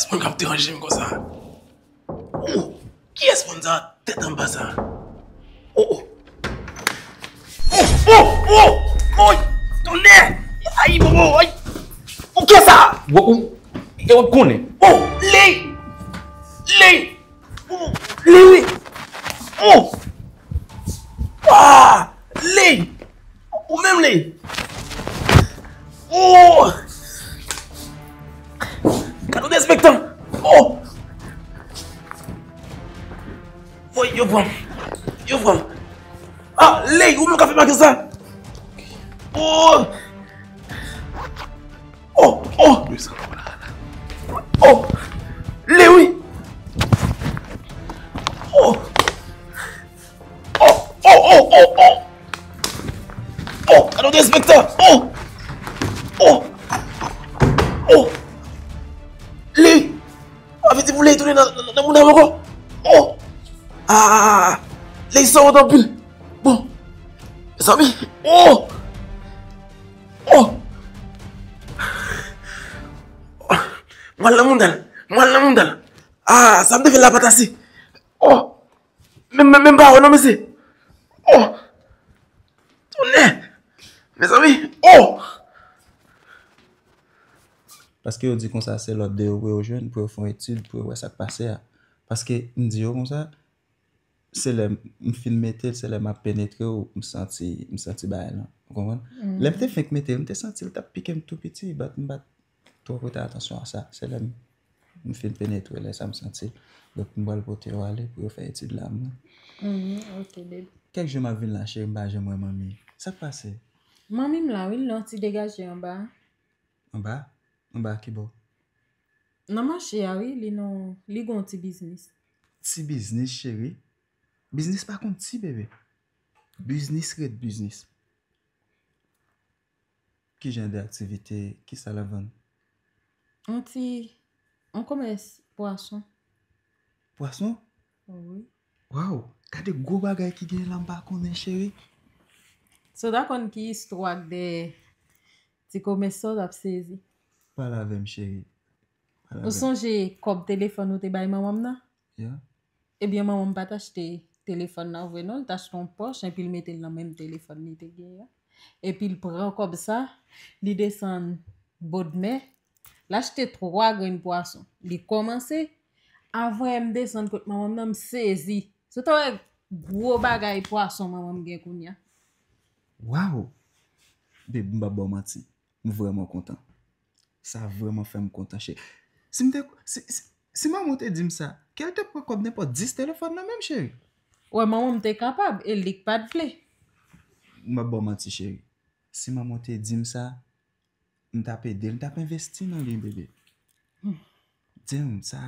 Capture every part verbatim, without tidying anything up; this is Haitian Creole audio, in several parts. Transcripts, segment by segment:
Kiyès moun k ap deranje m konsa? Oh, kiyès moun sa tèt anba sa? Oh, oh. Oh, oh, oh, oh, tonnè! Ay, bobo, ay! Ou kiyès sa? Ou, ou, e ou konnen? Oh, Ley! Ley! Oh, Ley, wi! Oh! Ah! Ley! Ou menm, Ley! Oh! Gad yon derespektan! Oh! Woy, yo pran m! Yo pran m! Ah, Ley, ou menm k ap fè bagay sa? Oh! Oh, oh! Oh! Ley, wi! Oh! Oh, oh, oh, oh, oh! Oh, gad yon derespektan! Oh! Oh! Oh! Ley! Ou ap vin di pou Ley tounen nan, nan, nan mouda m ankò? Oh! Ah! Ley sa wont anpil! Bon! Mezanmi! Oh! Oh! M al nan mouda l! M al nan mouda l! Ah! Sa m te fè la pa t ase! Oh! Menm, menm, menm pa wè non, mesye. Oh! Tonnè! Mezanmi! Oh! Paske yo di konsa se lòt de yo pou yo jwenn, pou yo fè yon etid, pou yo wè sa k pase a. Paske m di yo konsa, se lè m fin mete l, se lè m ap penetre w, m santi, m santi bagay lan. Ou konprann? Lè m te fenk mete l, m te santi l t ap pike m tou piti, but m pa t twò prete atansyon a sa. Se lè m, m fin penetre, lè sa m santi l. Donk, m pral pote yo ale pou yo fè etid la, mwen. Mhm, ok, baby. Kèk jou m ap vin la, cheri, m pa janm wè manmi. Sa k pase? Manmi m la, wi, l nan ti degaje anba. Anba? Anba ki bò? Nan mache a, wi, li nan, li gon ti biznis. Ti biznis, cheri? Biznis pa konn ti, bebe. Biznis ret biznis. Ki jan de aktivite? Kisa l ap vann? Yon ti, yon komès pwason. Pwason? Wi. Waw, gade gwo bagay ki gen la m pa konnen, cheri. Si w ta konn ki istwa k dèyè ti komès sa, w t ap sezi. Pale avè m, cheri. Pale avè m. Ou sonje kòb telefòn ou te bay manman m nan? Yeah. Ebyen, manman m pa t achte telefòn nan vre non, li t achte yon pòch, epi l mete l nan menm telefòn li te genyen an. Epi l pran kòb sa, li desann bòdmè, l achte twa grenn pwason. Li kòmanse, avan m desann kot manman m nan, m sezi. Si w ta wè gwo bagay pwason manman m gen kounye a. Waw! Babe, m p ap ba w manti. M vrèman kontan. Sa vrèman fè m kontan, cheri. Si m te, si, si, si manman w te di m sa, ke l te pran kòb nenpòt dis telefòn nan menm, cheri. Wè, manman m te kapab, e li k pa t vle. M p ap ba w manti, cheri. Si manman w te di m sa, m t ap ede l, m t ap envesti nan li, bebe. Hmm. Di m sa,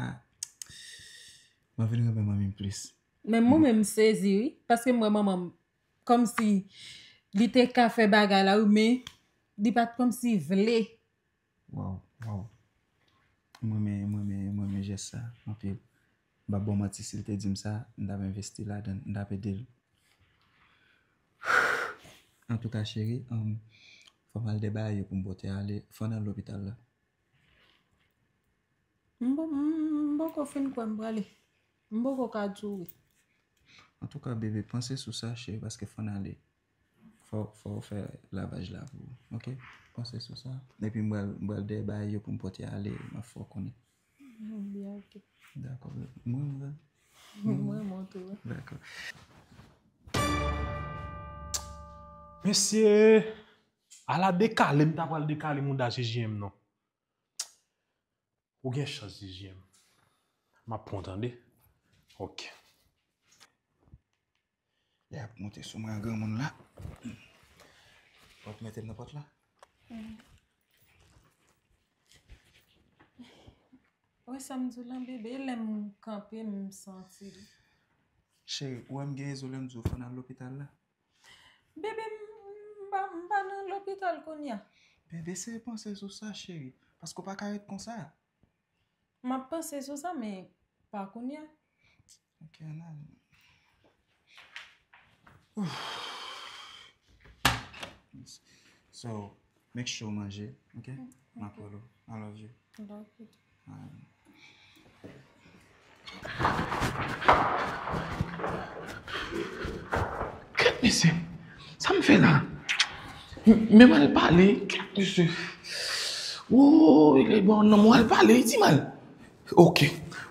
m anvi renmen manmi m plis. Men mwen menm, m sezi, wi, paske m wè manman m kòmsi li te ka fè bagay la, wi, men li pa t kòmsi vle. Waw, waw. Mwen renmen, mwen renmen, mwen renmen jès sa anpil. M p ap ba w manti, si l te di m sa, m t ap envesti ladan l, m t ap ede l. Antouka, cheri, um, fò m al dèbaye yo pou m pote ale. Fò n al lopital la. M po-, m, m poko fin kwè m prale. M poko ka di w wi. Antouka, bebe, panse sou sa, cheri, paske fò n ale. Fò, fò w fè lavaj la pou ou, oke? Panse sou sa. Epi m pral, m pral dèbaye yo pou m pote ale, m ap fè w konnen. Byen, oke. Dakò, bebe. Mwen, mwen. Mwen, mwen tou. Dakò. Mesye, ala dekale m ta pral dekale mouda J J M non. Ou gen chans, J J M. M ap pran w tande. Oke. Lè y ap monte sou mwen an granmoun la. W ap mete m nan pòt la? Mm. Wè sa m di w lan, bebe, lè m kanpe, m santi l. Cheri, ou wè m gen rezo lè m di w fò n al lopital la? Bebe, m, m pa, m pa nan lopital kounye a. Bebe, eseye panse sou sa, cheri. Paske w pa ka ret konsa. M ap panse sou sa, men pa kounye a. Ok, ann ale. So, make sure w manje, ok? Mm, ok. M ap rele w. I love you. Love you. Alright. Kèt mesye, sa m fè la? M, men m al pale, kèt mesye. Woy, bon, non, m al pale, wi, ti mal. Ok,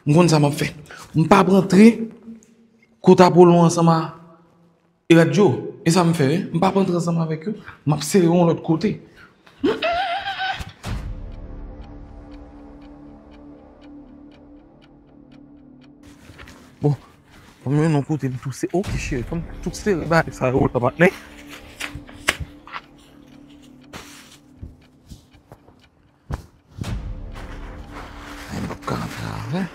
m konn sa m ap fè. M p ap rantre kot Apolon ansanm a E radyo, e sa m fè, wi. M p ap antre ansanm avèk yo. M ap sere yon lòt kote. Bon, fò m jwenn yon kote m tou sere. Ok, cheri, fò m tou sere bagay sa yo la, patnè. Ay, m p ap ka antre avè.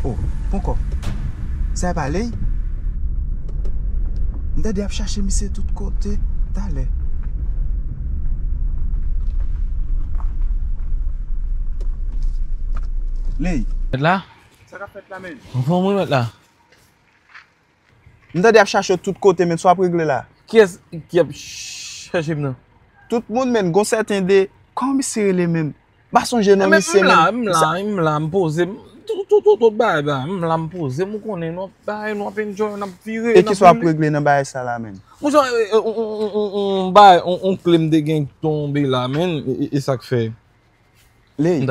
Oh, ponkò. Sa e pa Ley? M tande y ap chache misye tout kote talè. Ley. Mèt la? Sa k ap fèt la, menn? Anfòm, wi, mèt la. M tande y ap chache w tout kote, menn, sa w ap regle la? Kiyès ki ap chache m nan? Tout moun, menn, gon sèten de, kòman misye rele menm? M pa sonje non misye, menn. M la, m la, m la, m poze m. Tout, tout, tout, tout bagay, bagay, m la, m poze m, ou konnen, nou ap bay, nou ap enjoy, n ap vire, n ap vini. E kisa w ap regle nan bagay sa la, menn? Yon jan, e, e, on, on, on, on, on bagay, on, on kle m te gen tonbe la, menn, e, e, e sa k fè. Ley,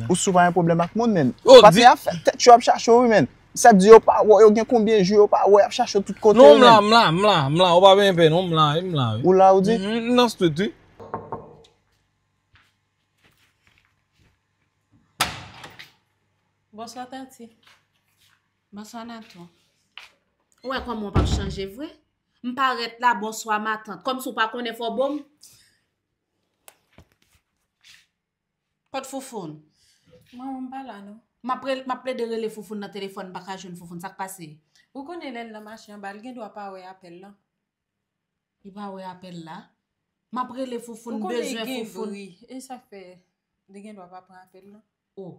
ou sou pa gen pwoblèm ak moun, menn. Patnè a fè tèt yo ap chache w, wi, menn. Sa di yo pa wè w, yo gen konbyen jou yo pa wè w, y ap chache w tout kote, wi, menn. Non, m la, m la, m la, m la, ou pa benyen pè, non, m la, wi, m la, wi. Ou la, ou di? Mhm, m nan street, wi. Bonswa, Tati. Bonswa, Natou. Ou wè kòman w p ap chanje vre? M parèt la, bonswa, matant. Kòmsi w pa konnen fò w bo m? Kot Foufoun? Manman, m pa la, non. M ap rel-, m ap plede rele Foufoun nan telefòn, m pa ka jwenn Foufoun. Sa k pase? Ou konnen lè l nan mache anba, l gen dwa pa wè apèl lan. Li pa wè apèl la? M ap rele Foufoun, m bezwen Foufoun. Ou konnen gen bri, e sa k fè li gen dwa pa pran apèl lan. Oh.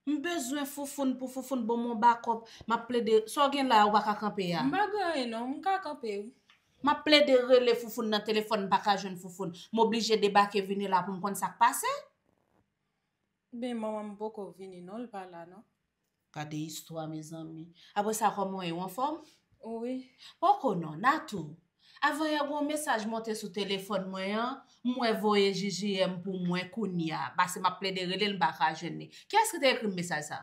M bezwen Foufoun pou Foufoun ban m yon bakòp. M ap plede, sa w gen la a, ou pa ka kanpe a? M pa gen anyen non, m ka kanpe wi. M ap plede rele Foufoun nan telefòn, m pa ka jwenn Foufoun. M oblije debake vini la pou m konn sa k pase. Ben, manman m poko vini non, l pa la non. Gade istwa, mezanmi. Apre sa, kòman w ye? W anfòm? Wi. Poko non, Natou. Avanyè gon mesaj monte sou telefòn mwen an, m wè voye J J M pou mwen kounya, pase m ap plede rele l, m pa ka jwenn li. Kiyès ki te ekri m mesaj sa?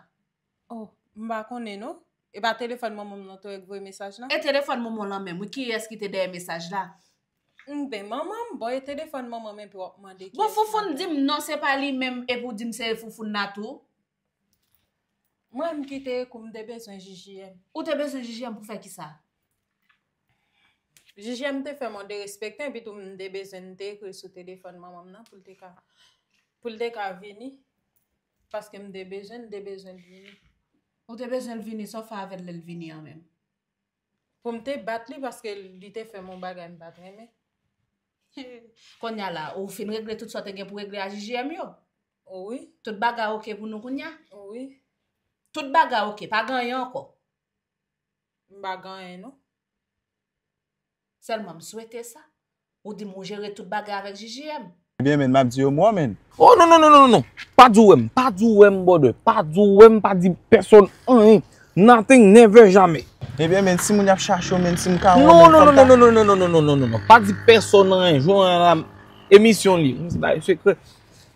Oh, m pa konnen non. E pa telefòn manman m nan te voye mesaj la? E telefòn manman w lan menm wi, kiyès ki te dèyè mesaj la? M, ben, manman m, bon, e telefòn manman m epi w ap mande kiyès. Bon, Foufoun di m non, se pa li menm, epi w di m se Foufoun Natou. Mwen, m kite kou m te bezwen J J M. Ou te bezwen J J M pou fè kisa? J J M te fè m yon derespekte, epi tou m te bezwen, m te ekri sou telefòn manman m nan pou l te ka, pou l te ka vini. Paske m te bezwen, m te bezwen l vini. Ou te bezwen l vini, sa w fè avè l lè l vini an menm? Pou m te bat li paske li te fè m yon bagay m pa t renmen. Kounye a la, ou fin regle tout sa w te gen pou regle a J J M yo? Wi. Tout bagay oke pou nou kounye a? Wi. Tout bagay oke, pa gen anyen ankò? M pa gen anyen non. Sèlman m swete sa. Ou di m ou jere tout bagay avèk J J M. Ebyen, menn, m ap di yo mò, menn. Oh, non, non, non, non, non. Pa di w wè m, pa di w wè m, brother. Pa di w wè m, pa di pèsòn anyen. Nothing, never, jamais. Ebyen, menn, si moun y ap chache w, menn, si m ka wè w, menn, fò m ta... Non, non, non, non, non, non, non, non, non, non, non, non. Pa di pèsòn anyen. Jwenn la, emisyon li. M di bagay sekrè.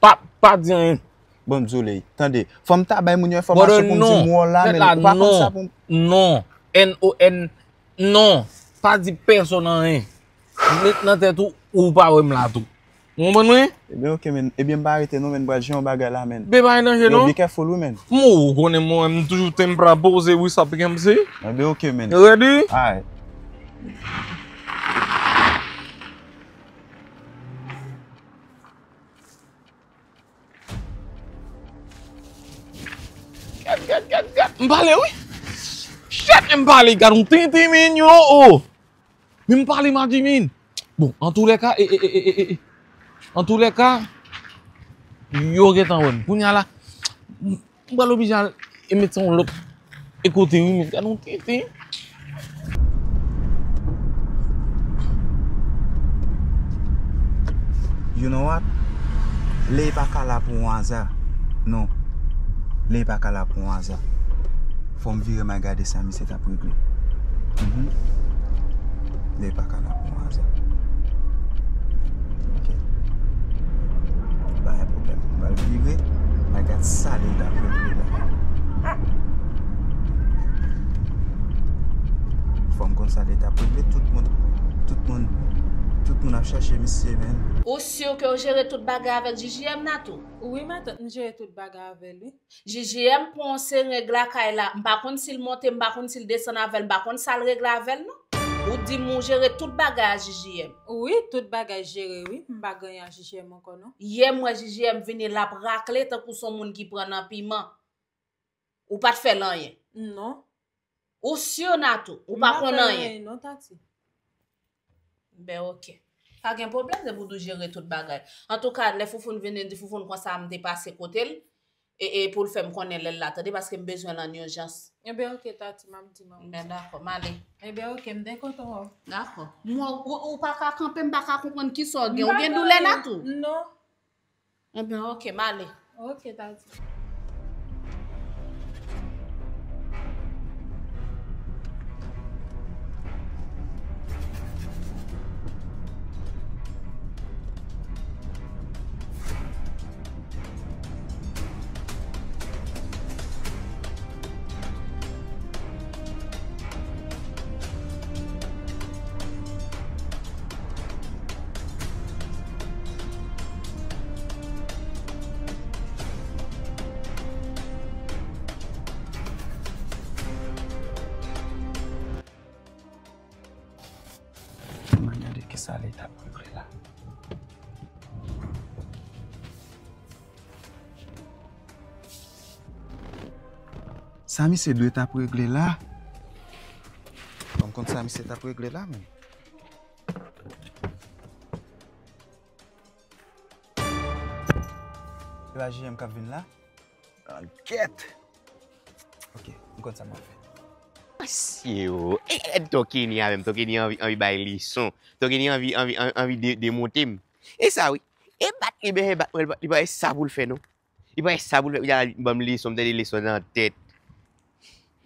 Pa, pa di anyen. Bon, m di w, Ley, tande. Fò m ta bay moun yo enfòmasyon pou m di m wè w la, menn. Ou pa konn sa pou m... Non. N O N. Non, pa di pèsòn anyen. Met nan tèt ou, ou pa wè m la tou. Ou konprann mwen? Ebyen, oke, menn. Ebyen, m pa rete non, menn, m pral jere yon bagay la, menn. Ben, pa gen danje non. Yo, be careful wi, menn. M, ou konnen mwen, m toujou tempra poze wi, sa p gen m se. Ebyen, oke, menn. Ready? Alright. Gad, gad, gad, gad. M pale wi. Shit, m pale. Gad yon tenten, men, yo, oh. Men m pale, m a di, men. Bon, antoulèka, e, e, e. Antoulèka, yo gentan wè m. Kounye a la, m pral oblije al e met sa yon lòt e kote wi, men gad yon tenten. You know what? Lè pa ka la pou yon aza. Non. Lè pa ka la pou yon aza. Fò m vire m al gade sa misye t ap regle. Mhm. Lè pa ka la pou yon aza. Ok. Pa gen pwoblèm. M pral vire. M al gad sa li t ap regle la. Fò m konn sa li t ap regle. Tout moun, tout moun, tout moun ap chèche misye, men. Ou si ke w jere tout bagay avèk J J M, Natou? Wi, matant, m jere tout bagay avè l, wi. J J M pran yon seren lakay la. M pa konn si l monte, m pa konn si l desann avè l, m pa konn sa l regle avè l, non. Ou di m ou jere tout bagay a J J M. Wi, tout bagay jere, wi. M pa gen anyen a J J M ankò, non. Yè m wè J J M vini, l ap rakle tankou s on moun ki pran nan piman. Ou pa t fè l anyen. Non. Ou si, Natou? Ou pa konn anyen? M pa fè anyen, non, Tati. Ben, ok. Pa gen pwoblèm, se pou nou jere tout bagay. Antouka, lè Foufoun vini, di Foufoun konsa m te pase kote l, e, e pou l fè m konnen lè l la, tande, paske m bezwen l an ijans. Enben, ok, Tati, m ap di manman. Ben, dakò, m ale. Enben, ok, m byen kontan wè w. Dakò. Mwen, ou, ou pa ka kanpe, m pa ka konprann kisa w gen. Ou gen doulè, Natou? Non. Enben, ok, m ale. Ok, Tati. Ann gade kisa li t ap regle la. Sa misye dwe t ap regle la? Fò m konn sa misye t ap regle la, men. Se pa J M k ap vin la? Langèt! Ok, m konn sa m ap fè. Mesye o, e, e, Ton Kenny a menm, Ton Kenny anvi, anvi bay leson. Ton Kenny anvi, anvi, anvi, anvi de, demonte m. E sa wi. E bat li, ben, e bat mwen, li pa, li pa wè sa pou l fè non. Li pa wè sa pou l fè, li ta ban m leson, m tande leson nan tèt.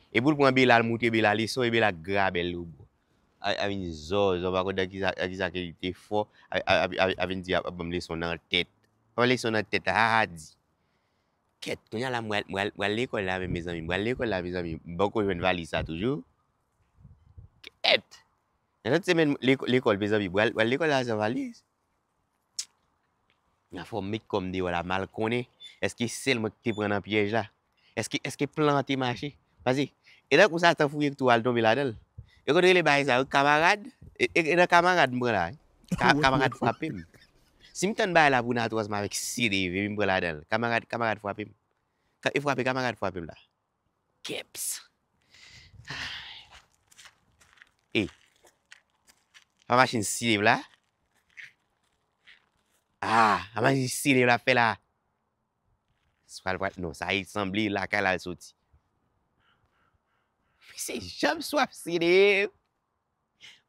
E pou l pran Bela, l moutre Bela leson, e Bela grabè l, bro. A, a vin zò, zò pa konn nan kisa, nan kisa ke li te fò, a, a, a, a, a vin di ap, ap ban m leson nan tèt. Ban m leson nan tèt, ha, ha, di. Kèt, kounye a la, m pral, m pral, m pral lekòl la menm, mezanmi, m pral lekòl la, mezanmi, m poko jwenn valiz sa toujou. Kèt! Nan lòt semèn, leko-, lekòl, mezanmi, m pral, m pral lekòl la san valiz. Nan fò m met kò m deyò la, m al konnen èske sèl mwen ki te pran nan pyèj la. Èske, èske plan an te mache? Paske, e tankou Satan fouye tou al tonbe ladan l. Yo konn rele bagay sa yo kamarad. E, e, e nan kamarad m pran la, wi. Ka-, kamarad frape m. Si m tann bagay la pou Natwòz m avèk Side, epi m pran ladan l. Kamarad, kamarad frape m. Ka-, e frape, kamarad frape m la. Keps. E. Pa machin Side la. Ah, a machin Side la fè la. Pral, pral, non, sa e sanble lakay la l soti. Mesye, janm swaf Side.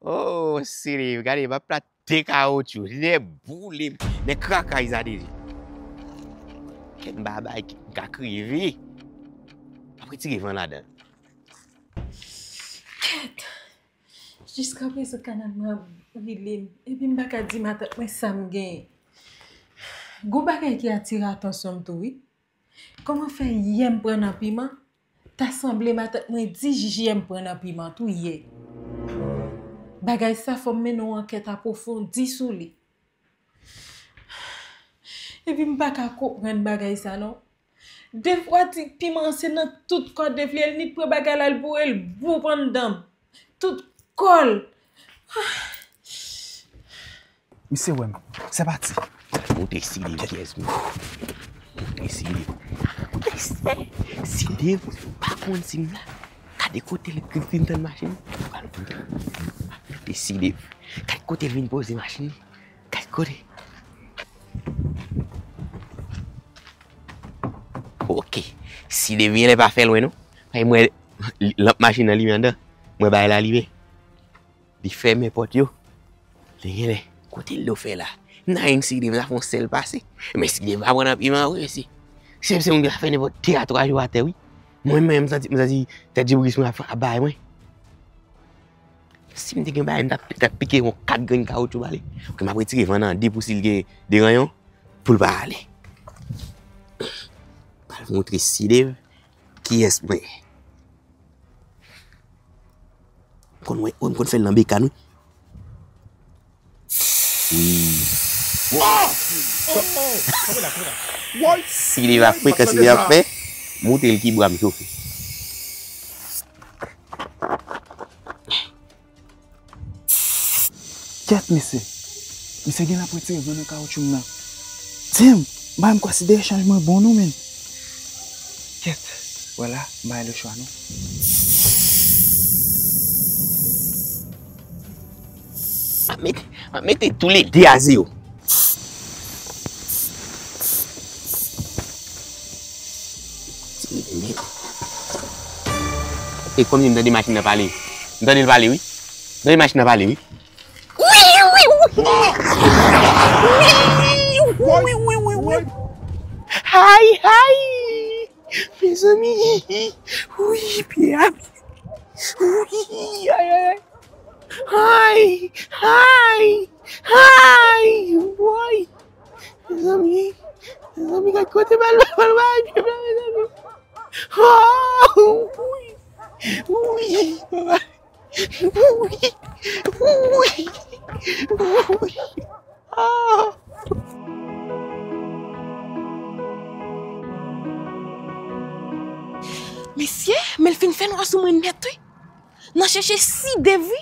Oh, Side, gade, m ap plat de kawotchou, nè boule m, nè krakay sa deja. Kèt m pa bay, m ka kreve. M ap retire van ladan. Kèt! Jiskaprezan kanal mwen ap brile m, epi m pa ka di matant mwen sa m genyen. Gon bagay ki atire atansyon m tou wi. Kòman fè yè m pran nan piman? Ta sanble matant mwen di J J M pran nan piman tou yè. Bagay sa fò m mennen yon ankèt apwofondi sou li. Epi m pa ka konprann bagay sa non. Defwa ti piman an se nan tout kò Dave li ye, li pran bagay la, l boure l boup anndan m. Tout kò l. Misye wè m. Se pati. Moute Side pyès mwen. Moute Side. Mesye, Side pa konn si m la. Gade kote l vin tann machin. Pral moute. Moute Side. Gade kote l vin poze machin. Gade kote. Ok. Side byen lè pa fè lwen non. Ay mwen, lanp machin nan limen anndan. Mwen bay la limen. Li fèmen pòt yo. Li genlè. Kote l do fè la? Nan yon Sidev la fè yon sèl pase. Men Sidev pa pran nan pye m an vre, mesye. Sidev se moun ki ta fè nenpòt de a twa jou atè, wi. Mwen menm, m santi, m santi tèt Jibris mwen ap, ap bay mwen. Si m te gen bagay, m t ap, t ap pike yon kat grenn kawotchou ba li. Pou m ap retire van nan de pou si l gen de ranyon, pou l pa ale. Pral montre Sidev kiyès mwen ye. M konn wè, m konn fè l nan bekàn, wi. Wi. Si li pa frekan, si li ap fè, montre l ki bwa m chofe. Kèt, mesye. Misye gen l ap retire van nan kawotchou m nan. Tim, bay m konsidere chanjman bon non, men. Kèt, vwala, m bay le chwa non. M ap mete, m ap mete toulede a zewo. E kòmsi m tande machin nan pale. M tande l pale, wi. M tande machin nan pale, wi. Wi, wi, wi. Wi, wi, wi, wi. Hay, hay. Mezanmi. Wi, pye a. Wi, ay, ay, ay. Hay, hay, hay. Woy. Mezanmi. Mezanmi, gad kote bal, bal, bal, bal, mezanmi. Oh, wi. Wi, papa. Wi. Wi. Wi. Ah. Mesye, men l fin fè nwa sou mwen nèt, wi. Nan chèche Sidev, wi.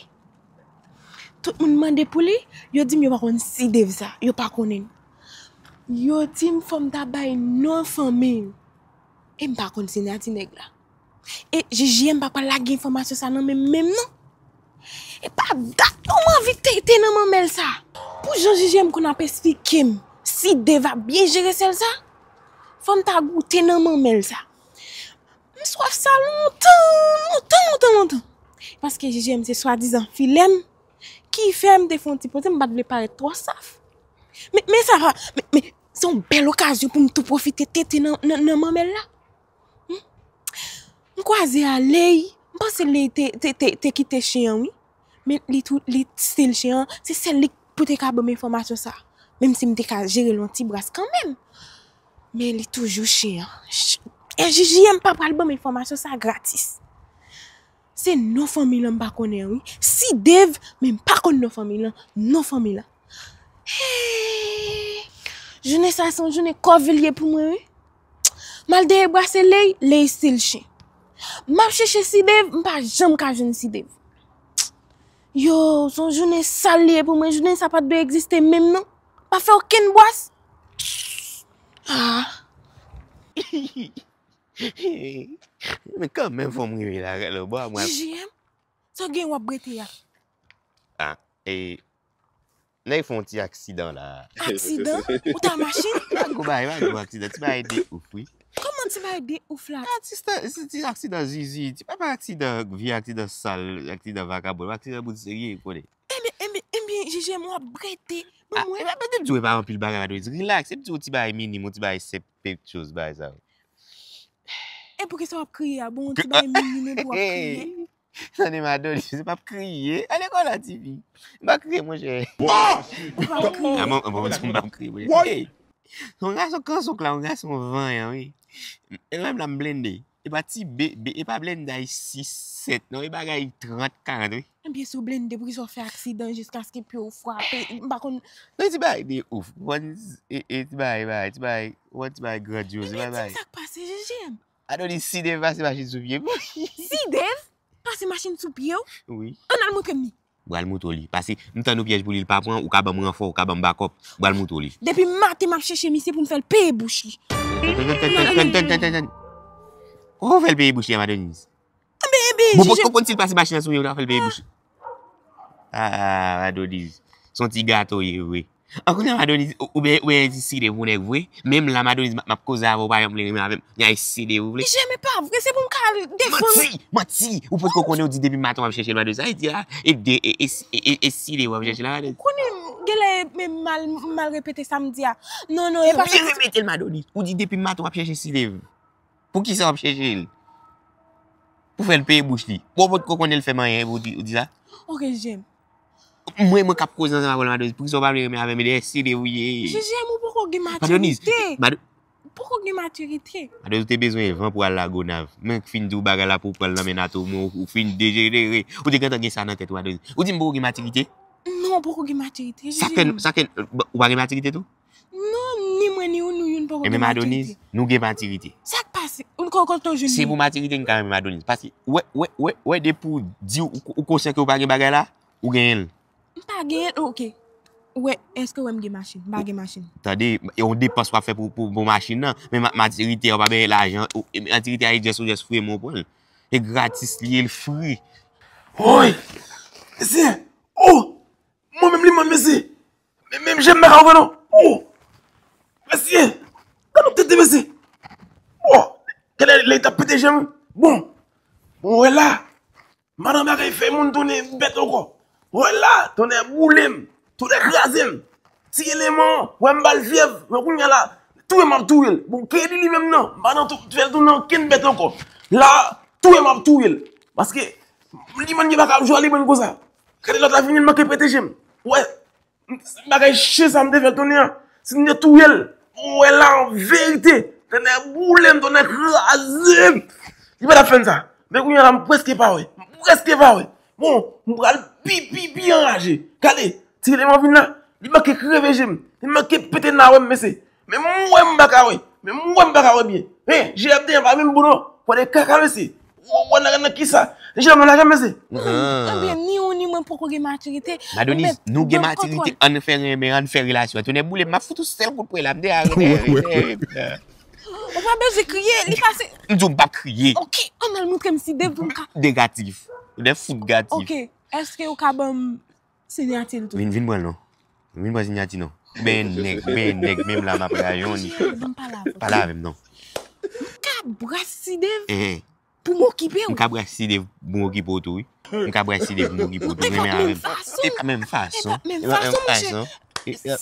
Tout moun mande pou li, yo di m yo pa konn Sidev sa, yo pa konnen l. Yo di m fò m ta bay non fanmi l. E m pa konn siyati nèg la. E J J M pa pral lage enfòmasyon sa nan men m menm non. E pa dat non m anvi tete nan manmèl sa. Pou jan J J M konn ap esplike m, Sidev ap byen jere sèl sa, fò m ta goute nan manmèl sa. M swaf sa lontan, lontan, lontan, lontan. Paske J J M se swadizan filè m ki fè m te fè yon ti poze, m pa t vle parèt twò saf. Men, men sa va, men, men se yon bèl okazyon pou m tou pwofite tete nan, nan, nan manmèl la. Hmm? M kwaze a Ley, m panse Ley te, te, te, te kite chen an, wi. Men li tou, li still chen an, se sèl li k pou te ka ban m enfòmasyon sa. Menm si m te ka jere l yon ti bras kanmenm. Men li toujou chen an. Ch-, e J J M pa pral ban m enfòmasyon sa gratis. Se non fanmi lan m pa konnen, wi. Sidev, men m pa konn non fanmi lan. Non fanmi lan. Hey! Jounen sa se yon jounen kòve l ye pou mwen, wi. M al dèyè brase Ley, Ley still chen. M ap chèche Sidev, m pa janm ka jwenn Sidev. Yo, se yon jounen sal li ye pou mwen. Jounen sa pa t dwe egziste menm non. Pa fè okenn bwas. Ah. Men kanmenm fò m rive la, gade lò bò a mwen. J J M, sa w gen w ap brete a? Ah, e, nèg fè yon ti aksidan la. Aksidan? Ou t al machin? Pa gwo bagay, pa gwo aksidan, ti bagay de ouf, wi. Kòman ti bagay de ouf la? Aksidan, se ti aksidan zizi, ti pa, pa aksidan, vye aksidan sal, aksidan vakabon, aksidan moun serye, ou konnen. Ebyen, ebyen, ebyen, J J M, w ap brete. Bon, ah, mwen. E pa, pa di m di w e pa anpil bagay, Madonis. Relax, se m di w ti bagay minim, yon ti bagay senp, pèt choz, bagay sa yo. E poukisa w ap kriye a? Bon, yon ti bagay minim epi w ap kriye. Tande, Madonis, se p ap kriye. Ale kò la, tifi. M pa kriye, monchè. Ou p ap kriye. Ah, bon, bon, m p ap kriye, monchè. Hey! Se yon gason kanson k la, yon gason vanyan, wi. E lè m la, m blende. E pa ti be, be, e pa blende ay sis, sèt, non, e bagay trant, karant, wi. Ebyen, si w blende, poukisa w fè aksidan jiskaske pye w frape? M pa konn. Non, ti bagay de ouf. Wan, e, e, ti bagay, bagay, ti bagay, wan, ti bagay grandyoz, e bagay. Ebyen, di m sa k pase, J J M. Adonis, Sidev pase machin sou pye m. Sidev pase machin sou pye w? Wi. Ann al montre m li. Bral mouto li. Pase, m tann yon pyèj pou li, l pa pran, ou ka ban m ranfò, ou ka ban m bakòp. Bral mouto li. Depi maten m ap chèche misye pou m fè l peye bouch li. Tann, tann, tann, tann, tann, tann, tann. Ou fè l peye bouch li a, Madonis? Enben, enben, J J M. Bon, potko konn si l pase machin nan sou men, ou ta fè l peye bouch li. Ah, Madonis. Se yon ti gato ye vre. An kounye a, Madonis, ou, oubyen, oubyen Sidev ou nèg vre. Menm la, Madonis, m, m ap koze avè w, ou pa janm vle renmen avè m. N a Sidev ou vle. J J M, e pa vre, se pou m ka al defann. Manti! Manti! Ou potko konnen, ou di depi maten w ap chèche l, Madonis. Sa vle di a, e de, e, e, e, e, e Sidev w ap chèche la, Madonis. Ou konnen, Genlè menm mal, mal repete sa m di a. Non, non, e pa sa. Ou byen repete l, Madonis. Ou di depi maten w ap chèche Sidev. Poukisa w ap chèche l? Pou fè l peye bouch li. Bon, ou potko konnen l fè m anyen, ou di, ou di sa? Ok, J J M. Mwen, mwen k ap koze ansanm avè w, Madonis. Poukisa w pa vle renmen avè m? E dèyè Sidev ou ye. J J M, ou poko gen matirite. Madonis, Mado- Poko gen matirite. Madoz, ou te bezwen van pou al Lagonav. Mwen fin di w bagay la pou w pran l nan men Nato, men ou, ou fin dejenere. Ou te gentan gen sa nan tèt ou, Madoz. Ou di m poko gen matirite? Non, poko gen matirite. Sa fè, sa fè, ou pa gen matirite tou? Non, ni mwen ni ou, nou youn poko gen matirite. Enben, Madoz, nou gen matirite. Sa k pase? Ou ko-, kote w jwenn li? Se pou matirite n ka renmen Madoz. Paske, wè, wè, wè, wè, depi w di ou, ou konsyan ke w pa gen bagay la, ou genyen l. M pa genyen l, ok. Ou wè, èske w wè m gen machin? M pa gen machin. Tande, e yon depans w ap fè pou, pou, pou machin nan. Men ma-, matirite a, w pa benyen lajan. Ou, e, matirite a, e just, ou just fouye men w pran l. E gratis li ye, l fri. Woy! Mesye! Oh! Mwen menm li mwen, mesye! Men, menm je m pa ka ouvè non. Oh! Mesye! Gade yon tete, mesye! Oh! Gade lè, lè li t ap pete je m. Bon! Bon, wè la! Madan bagay fè moun tounen bèt ankò. Wè la, tonnè boule m, tonnè kraze m. Ti eleman, wè m ba l fyèv, men kounye a la, touye m ap touye l. Bon, kredi li menm nan, m pa nan tou, fè l tounen ankenn bèt ankò. La, touye m ap touye l. Paske, li menm li pa ka ap jwe a li menm konsa. Gade lòt la vini, l manke pete je m. Wè, bagay chen sa m te fè l tounen an. Si m te touye l, ou wè la an verite. Tonnè boule m, tonnè kraze m. Li pa t ap fè m sa. Men kounye a la, m prèske pa wè. M prèske pa wè. Bon, m pral pi, pi, pi anraje. Gade, ti eleman vin la, li manke kreve je m. Li manke pete nawè m, mesye. Men m wè m pa ka wè. Men m wè m pa ka wè byen. Hen, J F D an pa menm bon non. Fò de kaka, mesye. Ou wè nan, nan kisa? J F D an lage, mesye. Ebyen, ni ou ni mwen poko gen matirite. Madonis, nou gen matirite, ann fè renmen, ann fè relasyon. Tonnè boule m, m ap fout ou sèl kout pwen la, m deyò arete, arete, arete. Ou pa bezwen kriye, li pase. M di w m p ap kriye. Ok, ann al montre m si devan ka. Negatif. Ou de fout gatif. Ok, èske ou ka ban m sinyati l tou? Vin, vin pran l non. Vin pran sinyati non. Ou benyen nèg, ou benyen nèg, menm la m ap rayon li. Non, pale avè m. Pale avè m non. Ou ka bras Sidev pou m okipe w. M ka bras Sidev pou m okipe w tou, wi. M ka bras Sidev pou m okipe w tou. Renmen avè m. E pa menm fason. E pa menm fason, monchè.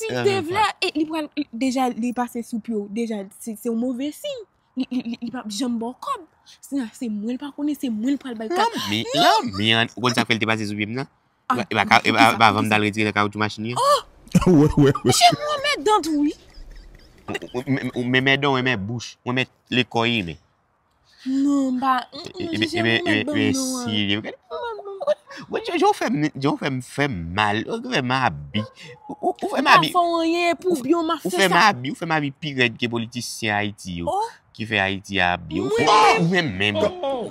Sidev la, e li pral, deja, li pase sou pye w. Deja, se, se yon move siy. Li, li, li, li p ap janm ba w kòb. Se, se mwen l pa konnen, se mwen l pral bay kòb. Lanmi, lanmi, ou konn sa k fè l te pase sou pye m nan? E pa, e pa, e pa, e pa van m t al retire nan kawoutchou machin li an? Oh! Wè, wè, wè. Monchè, m renmen dan tou, wi. Ou, ou, men, men, men dan w renmen bouch, ou renmen lekòl imen. Non, m pa, mm, mm, J J, ou mèt ban m non an. Ou mèt ban m. Jan w fè m, jan w fè m, fè m mal, ou fè m abi. Ou, ou, ou fè m abi. M pa fè w anyen, e pou byen w m ap fè sa. Ou fè m abi, ou fè m abi pi rèd ke politisyen Ayiti yo. Oh! Ki fè Ayiti a abi. Ou, ou, ou menm menm.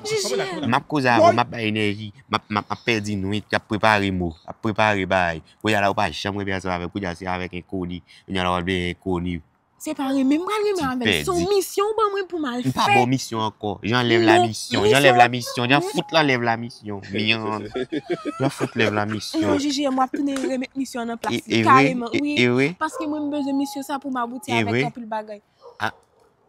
J J M. M ap koze avè w, m ap bay enèji, m ap, m ap, m ap pèdi nwit, ap prepare mo, ap prepare bagay. Kounye a la, ou pa janm renmen ansanm avè m, kounye a se avèk enkoni, kounye a la, w ap vle enkoni. Se pa renmen, m pral renmen avè l. Se yon misyon w ban mwen pou m al fè. M pa ba w misyon ankò. Jan lèv la misyon, jan lèv la misyon, jan fout lan lèv la misyon. Myan. Jan fout lèv la misyon. Non, J J M, w ap tounen remet misyon an nan plas li, kareman, wi. Paske mwen, m bezwen misyon sa pou m abouti avèk anpil bagay.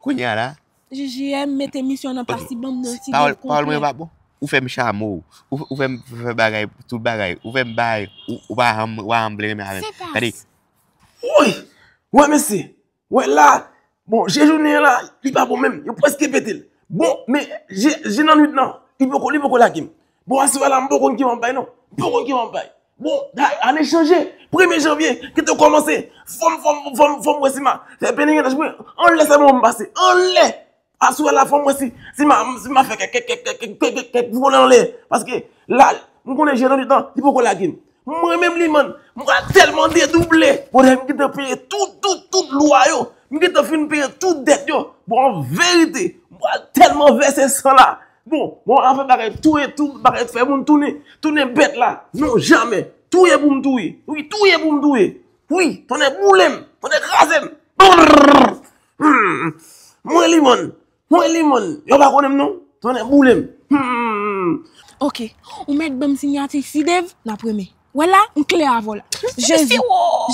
Kounye a la. J J M mete misyon nan plas li ban m nan ti dèl konplè. Pawòl mwen pa bon. Ou fè m chamo. Ou, ou fè m fè bagay, tout bagay. Ou fè m bay. Ou, ou pa janm, ou pa janm vle renmen avè m. Gade. Woy! Wè, mesye. Wè la. Bon, je jounen an la, li pa bon menm. Yo prèske pete l. Bon, men, je, je nan nwit lan, li poko, li poko lage m. Bon, aswè la, m poko konn ki m ap bay, non. M poko konn ki m ap bay. Bon, ane chanje. Premye janvye, kite w kòmanse. Fò m, fò m, fò m, fò m wè si m a fè pèlerinaj mwen. Anlè sèlman m pase. Anlè. Aswè la, fò m wè si, si m a, si m a fè kèk, kèk, kèk vole anlè. Paske la, m konnen je nan nwit lan, li poko lage m. Mwen menm li, man, m pral tèlman dedouble. Bonè, m gentan peye tout, tout, tout lwa yo. M gentan fin peye tout dèt yo. Bon, an verite, m pral tèlman vèse san la. Bon, bon, afè bagay touye, tou, bagay fè moun tounen, tounen bèt la. Non, jamè. Touye pou m touye. Wi, touye pou m touye. Wi, tonnè boule m, tonnè kraze m. Brrr. Hmm. Mwen li, man. Mwen li, man. Yo pa konnen m, non. Tonnè boule m. Hmm. Ok. Ou mèt ban m sinyati Sidev, n ap renmen. Wè la, m klè avè w la. Jezi,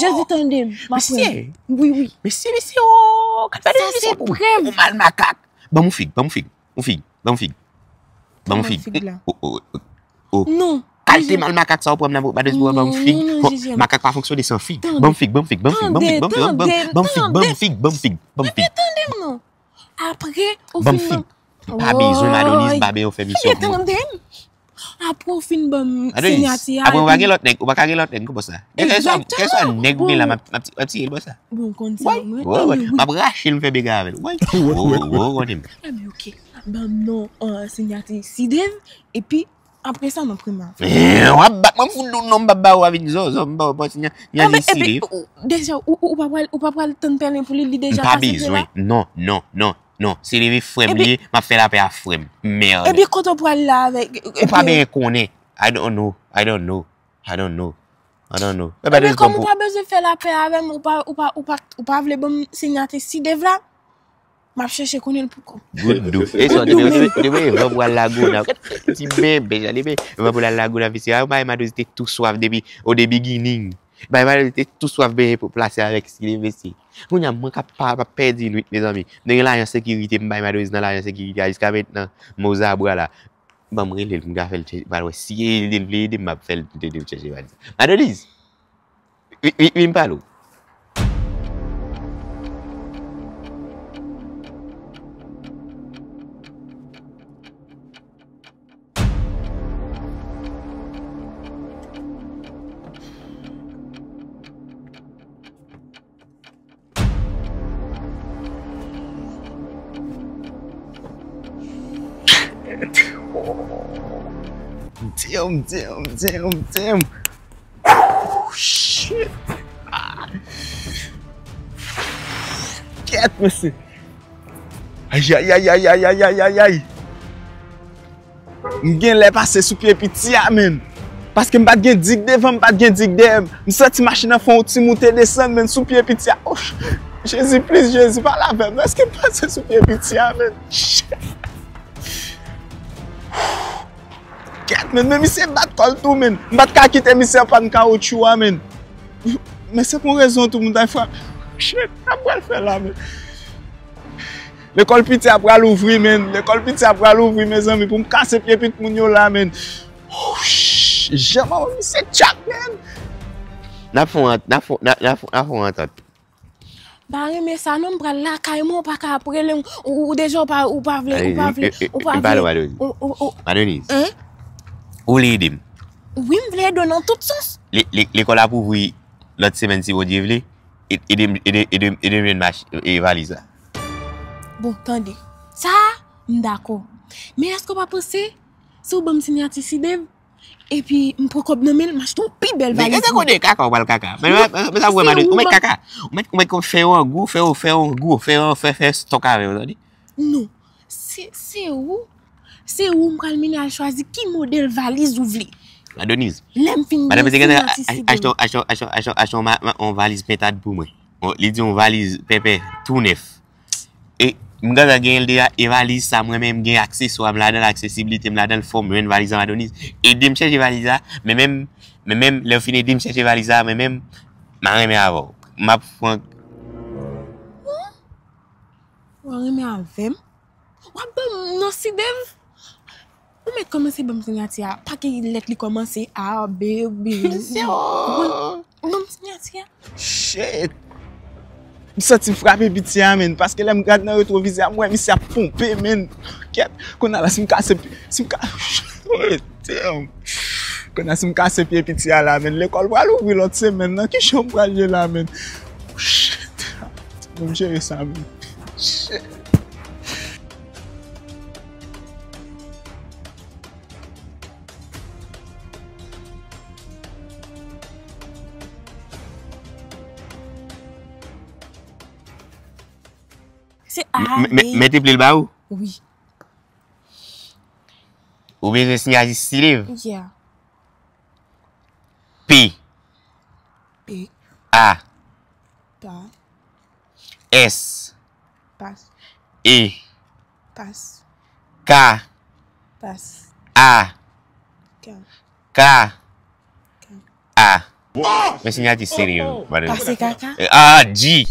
Jezi tande m, m ap renmen. Wi, wi. Mesye, mesye, o, gad bagay mesye pou ou. Ou mal makak. Ban m yon fig, ban m yon fig. Yon fig, ban m yon fig. Ban m yon fig. Ban m fig la. O, o, o, o. Non. Kalte mal makak sa ou pran m nan, Madoz, pou ban m fig. Makak pa fonksyone san fig. Ban m fig, ban m fig, ban m fig, ban m fig, ban m fig, ban m fig, ban m fig, ban m fig, ban m fig. Tande m non. Apre ou fin ban m fig. M pa bezwen Madoz, m pa bezwen fè misyon pou mwen. Tande m. Apre ou fin ban m sinyati a. Apre ou pa gen lòt nèg, ou pa ka gen lòt nèg konsa. Kèlkeswa nèg ou gen la, m ap tiye l konsa. Bon, konn sa mwen. M ap rache l, m fè bega avè l. Ou konnen m. Ebyen, oke. Ban m non sinyati Sidev, epi apre sa, m ap renmen avè w. W ap bat mwen, m fout dou non, m p ap ba ou a vin zòzò, m ba ou sinyati Sidev. Deja, ou pa pral, ou pa pral tann pèlen pou li, li deja pase pèlen. M pa bezwen. Non, non, non. Non, se leve frè m li ye, m ap fè lapè a frè m. Merde. Epi kote w pral la avèk. Ou pa benyen konnen. I don't know. I don't know. I don't know. I don't know. Ebyen, kòm ou pa bezwen fè lapè avè m, ou pa, ou pa, ou pa, ou pa vle ban m sinyati Sidev la, m ap chèche konnen l pou kò m. Good do. E sa, ou te voye van pou al Lagona. Ti bebe, jan li bebe. Van pou al Lagona, mesye. A, bay Madoz te tou swaf depi, o the beginning. Bay Madoz te tou swaf benyen pou plase avèk Sidev, mesye. Kounye a, mwen k ap pa, pa pèdi nwit, mezanmi. Mwen gen lajan sekirite, m bay Madoz nan lajan sekirite a jiska mentnan, m ozabra la. Ban m rele l, m ka fè l chèche, pral wè si e ede l vle ede m, m ap fè l ede l chèche valiz. Madoz, vin, vin, vin pale w. Damn, damn, damn, damn. Oh, shit. Ah. Kèt, mesye. Ay, ay, ay. M gen lè pase sou pye piti a, menn. Paske m pa t gen dig devan, m pa t gen dig dèyè m. M santi machin nan fè yon ti moute desann, menn, sou pye piti a. Oh, Jezi, plis, Jezi, pale avè m. Èske m pase sou pye piti a, menn? Kèt, menn, men misye bat kò l tou, menn. M pa t ka kite misye an pann kawotchou a, menn. Men se pou rezon tou moun ta frape. Shit, sa m pral fè la, menn. Lekòl piti a pral ouvri, menn. Lekòl piti a pral ouvri, mezanmi, pou m kase pye pit moun yo la, menn. Oh, shit, jan mwen misye tchak, menn. N ap fè yon, n ap fè, n ap, n ap, n ap fè yon antant. M pa renmen sa non, m pral lakay mwen, ou pa ka ap rele m, ou, ou deja ou pa, ou pa vle, ou pa vle, ou pa vle. Madoz. Ou vle ede m? Wi, m vle ede w nan tout sans. Lekòl ap ouvri lòt semèn si Bondye vle. Ede m, ede, ede, ede m jwenn mach, e, valiz la. Bon, tande. Sa, m dakò. Men èske w pa panse, si w ban m sinyati Sidev, epi m pran kòb nan men l, m achte yon pi bèl valiz. Men gade kote kaka, w pral kaka. Men sa vrèman, ou mèt kaka. Ou mèt, ou mèt fè yon gwo, fè yon, fè yon gwo, fè yon, fè, fè stòk avè yo, tande? Non. Se, se ou, se ou m pral mennen al chwazi ki modèl valiz ou vle. Madoz. Lè m fin gen sinyati Sidev. Achte, achte, achte, achte, achte yon valiz pentad pou mwen. Li di yon valiz pèpè, tou nèf. E m gentan genyen l deja, e valiz sa, mwen menm, m gen akseswa m ladan l, aksesiblite m ladan l, fò m jwenn valiz la, Madoz. Ede m chèche valiz la, men menm, men menm, lè w fin ede m chèche valiz la, men menm, m a renmen avè w. M ap pran. Ou a renmen avè m? W ap ban m non Sidev? Ou mèt kòmanse ban m sinyati a. Pa gen lèt li kòmanse A, B, B. Ban m sinyati a. Shit. M santi m frape piti a, menn. Paske lè m gad nan retwovizè a, m wè misye ap ponpe, menn. Kèt. Kounye a la, si m kase, si m ka, oh, damn. Kounye a, si m kase pye piti a la, menn. Lekòl pral ouvri lòt semèn nan. Kijan m pral ye la, menn? Shit. Bon, m jere sa, menn. Shit. Se A, B. Mete pli l ba ou? Wi. Ou bezwen sinyati Sidev? Yeah. P. P. A. Pa. S. Pas. E. Pas. K. Pas. A. Ka. Ka. Ka. A. Men sinyati Sidev, Madoz. Pase kaka? A, G.